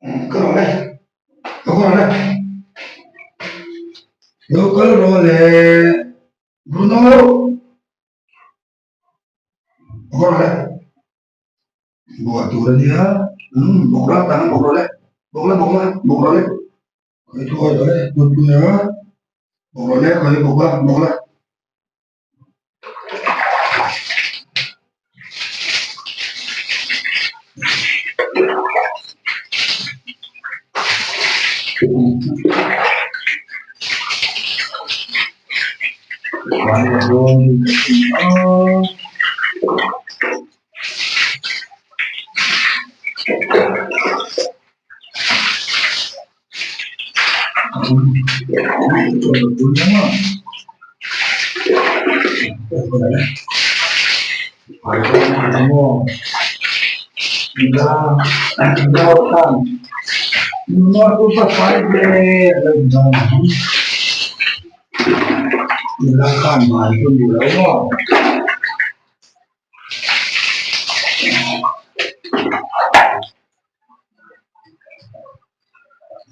Ka rawh le, ka kawr le. Lo kal rawh le Bruno. Ka kawr le. Buah tur a nia. Umm bawk la tang bawk rawh le. Bawk la bawk la bawk rawh le. Khawi thuai rawh le mutpui a. Bawk rawh le khawi bawk la bawk la.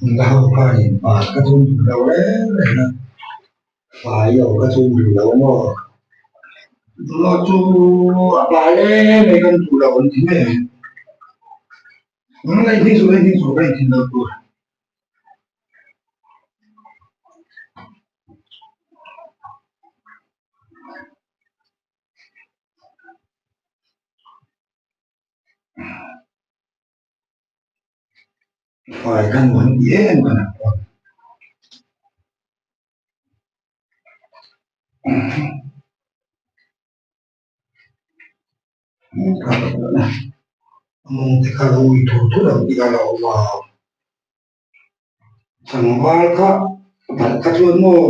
Nula ho khanin pa ka chhung duh lo reng reng a, fai ho ka chhung duh lo maw? Nula chu a pai em em kan duh lo an ti mai ang. Nula i hming suh, i hming suh ka inthin lo tur. Fai kha nuam ti em kan han pawh. Mawng te kha lo ui thur thur ang tih a lo awm a. Tlangval kha balh kha chuan maw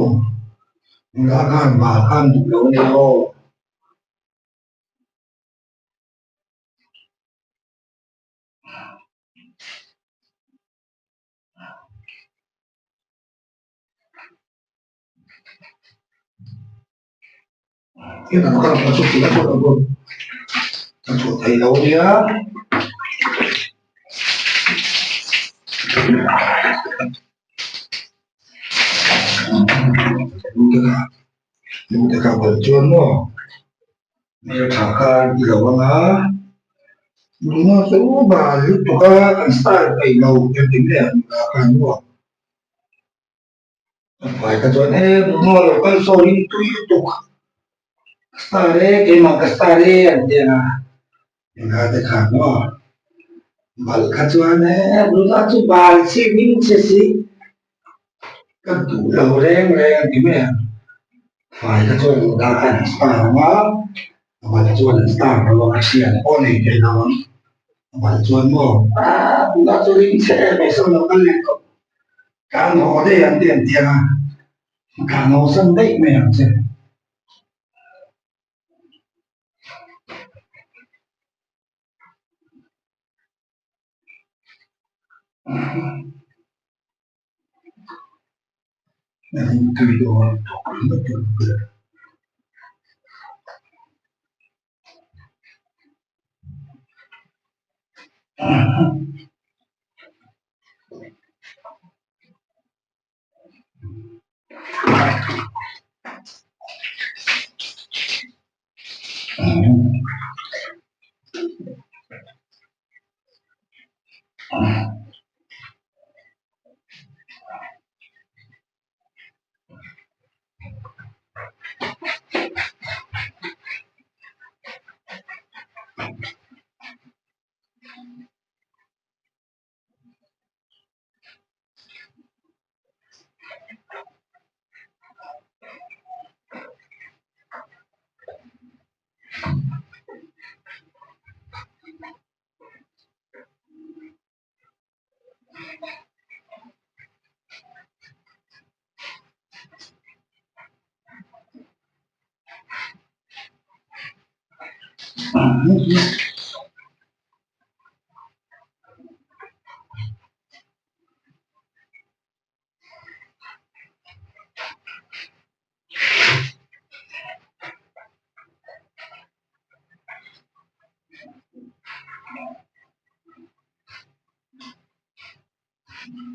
nula khan bal khan duh lo a ni aw. Ka chhuah thei lo ania. Lungte kha balh chuan maw hmeltha kha an ti lo ang a nula chu bal lutuk a kan style peih lo em ti mai ang nula khan maw a fai kha chuan he nula lo kal sawn in tui lutuk ka star e keimah ka star e an ti ang a nula te khan maw balh kha chuan he nula chu bal chi hming che si. Ka duh lo reng reng a ti mai ang. Fai kha chuan nula khan an star ang a, a bal chuan an star lo ang a, thian pawh nei thei lo ang. A bal chuan maw aaa nula chu ring che em mai sawn lo kal leh tawh. Tlan haw daih ang te an ti ang a, tlan haw san daih mai ang che. Mm.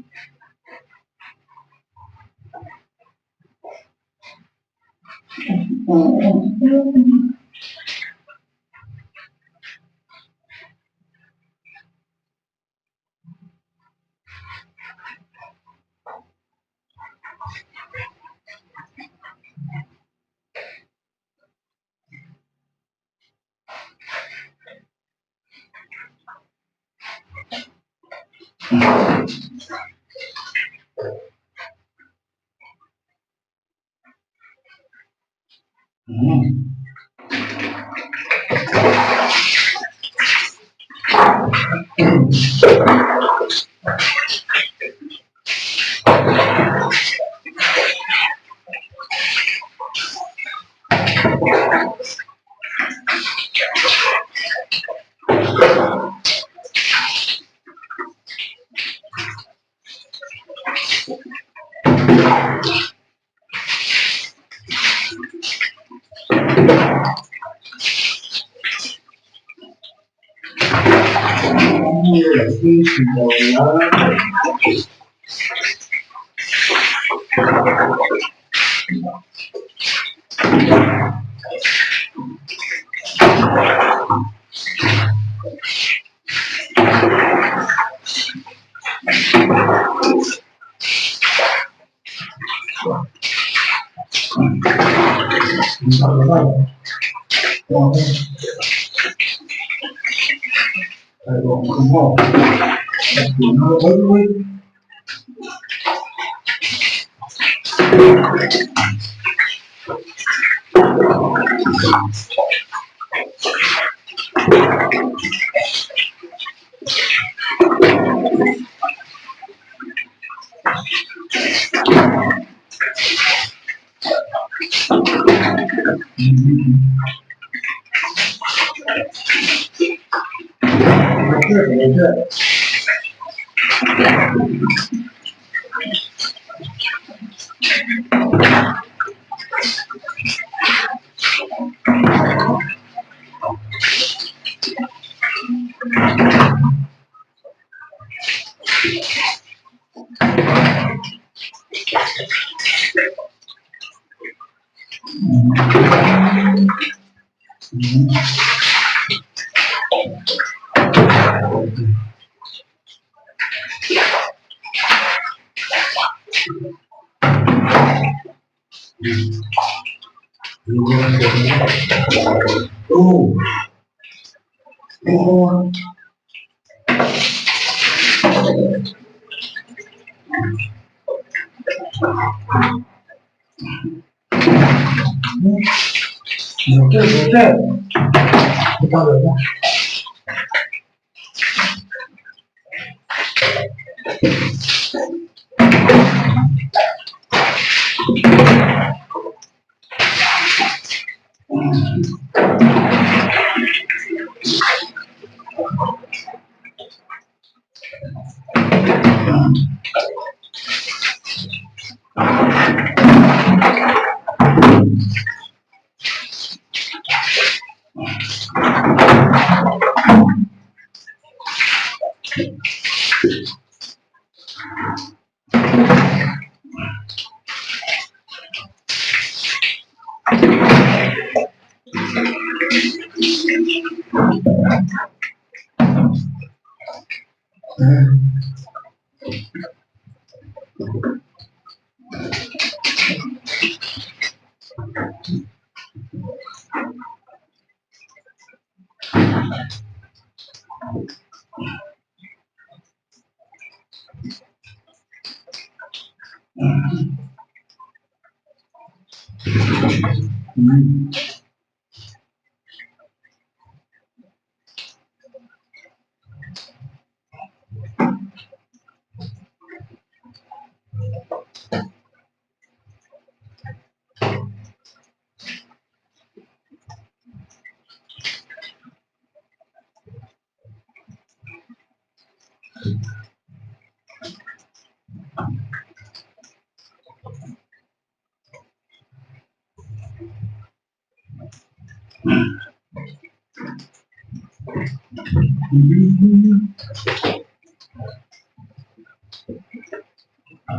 A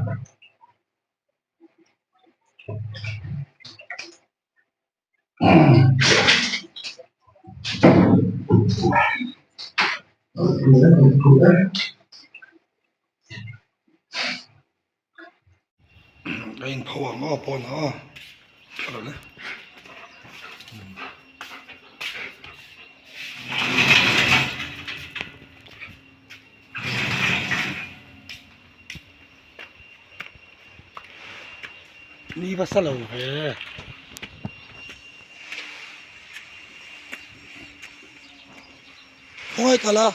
inpho ang aw pawnah aw a lo le. Ni va sa lo ve. Khawngaih kal a.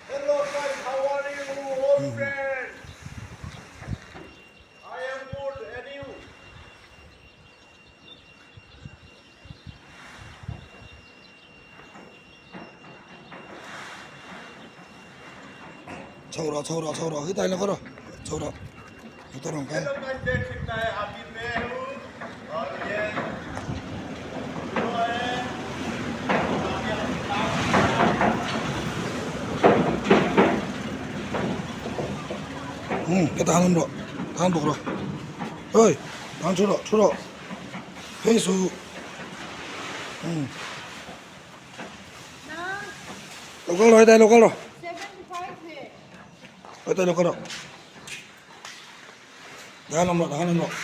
Hello guys, how are you all friends? I am good and you? Chho rawh chho rawh chho rawh hetlai la kawr rawh chho rawh motor rawn kal. Hello guys, देख सकता है अभी मैं हूँ और ये वो है Umm ka tan awm rawh tan bawk rawh oi tan thu rawh thu rawh phei suh umm lo kal rawh hetlai lo kal rawh hetlai lo kal rawh tan awm rawh tan awm rawh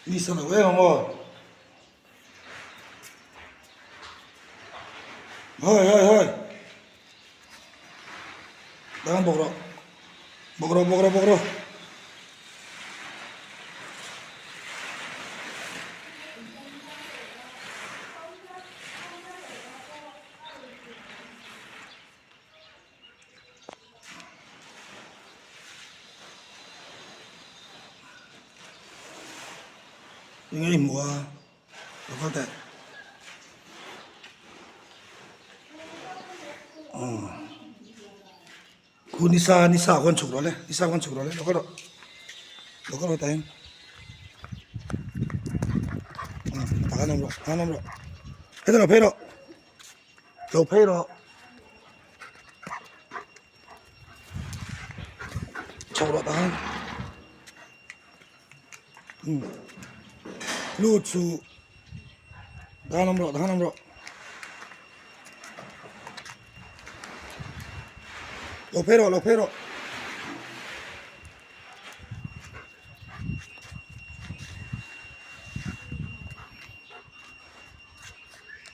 mi sa lo em ang aw. Hoi hoi hoi Dang bawk rawh bawk rawh bawk rawh bawk rawh Eng nge i hmuh a lo kal teh aw khu nisa nisa khawn chhuk rawh le nisa khawn chhuk rawh le lo kal rawh lo kal rawh tah hian tah khan awm rawh tah khan awm rawh hetah lo phei rawh lo phei rawh. Chho rawh tah khan umm lut chu tah khan awm rawh tah khan awm rawh lo phei rawh lo phei rawh.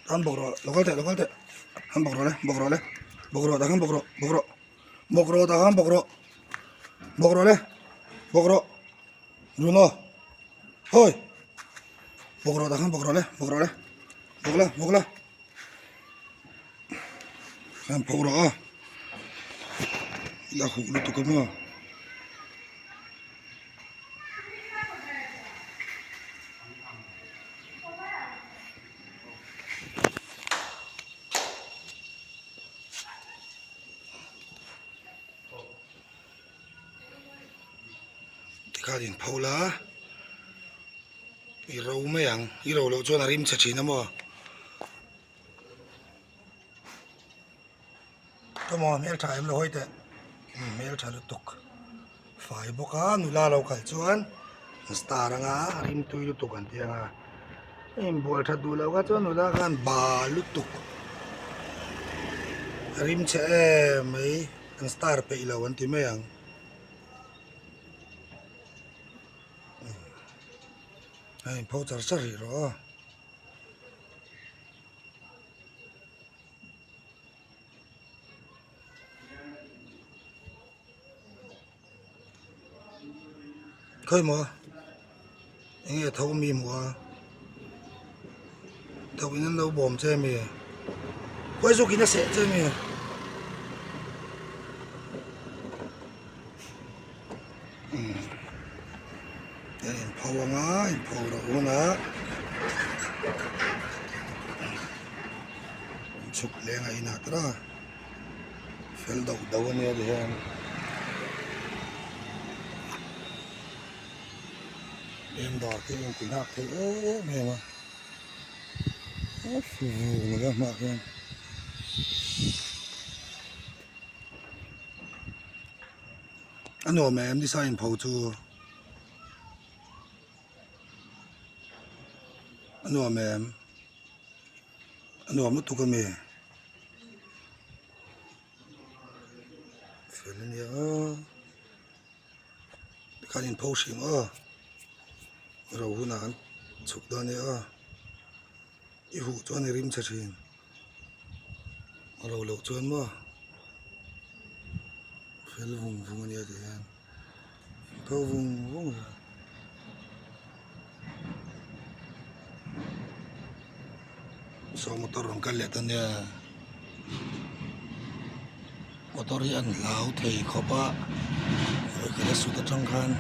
Khan bawk rawh lo kal teh lo kal teh khan bawk rawh le bawk rawh le bawk rawh tah khan bawk rawh bawk rawh bawk rawh tah khan bawk rawh bawk rawh le bawk rawh Bruno hawi bawk rawh tah khan bawk rawh le bawk rawh le bawk la bawk la khan phawk rawh a la huh lutuk a maw. Tikhan in pho la i ro mai ang i ro loh chuan a rim chhe thin a maw ka maw hmeltha em lo hawi teh hmeltha lutuk fai bawk a nula lo kal chuan star anga rim tui lutuk an ti anga a inbual that duh loh kha chuan nula khan bal lutuk a rim chhe em mai an star peih lo an ti mai ang a inpho char char rih rawh aw. Khawi maw eng nge tho mi hmuh a tho in an lo bawm che ami khawi zawk in a seh che ami umm a inpho ang a inpho loh hunah. chhuk leng a inah tawrh a fel doh doh a nia tihian eng dawr te a inti nghak thei em em a a vung a hmaah khian. A nuam em nisa inpho chu a nuam em a nuam lutuk a mi fel a nia aw tikhan inpho hrim aw ro hunah an chhuk dawn a nia aw i huh chuan i rim chhe thin a ro loh chuan maw fel vung vung a nia tih hian inpho vung vung a saw motor rawn kal leh ta nia motor hi an hlau thei khawp a vawikhat a sut atang khan.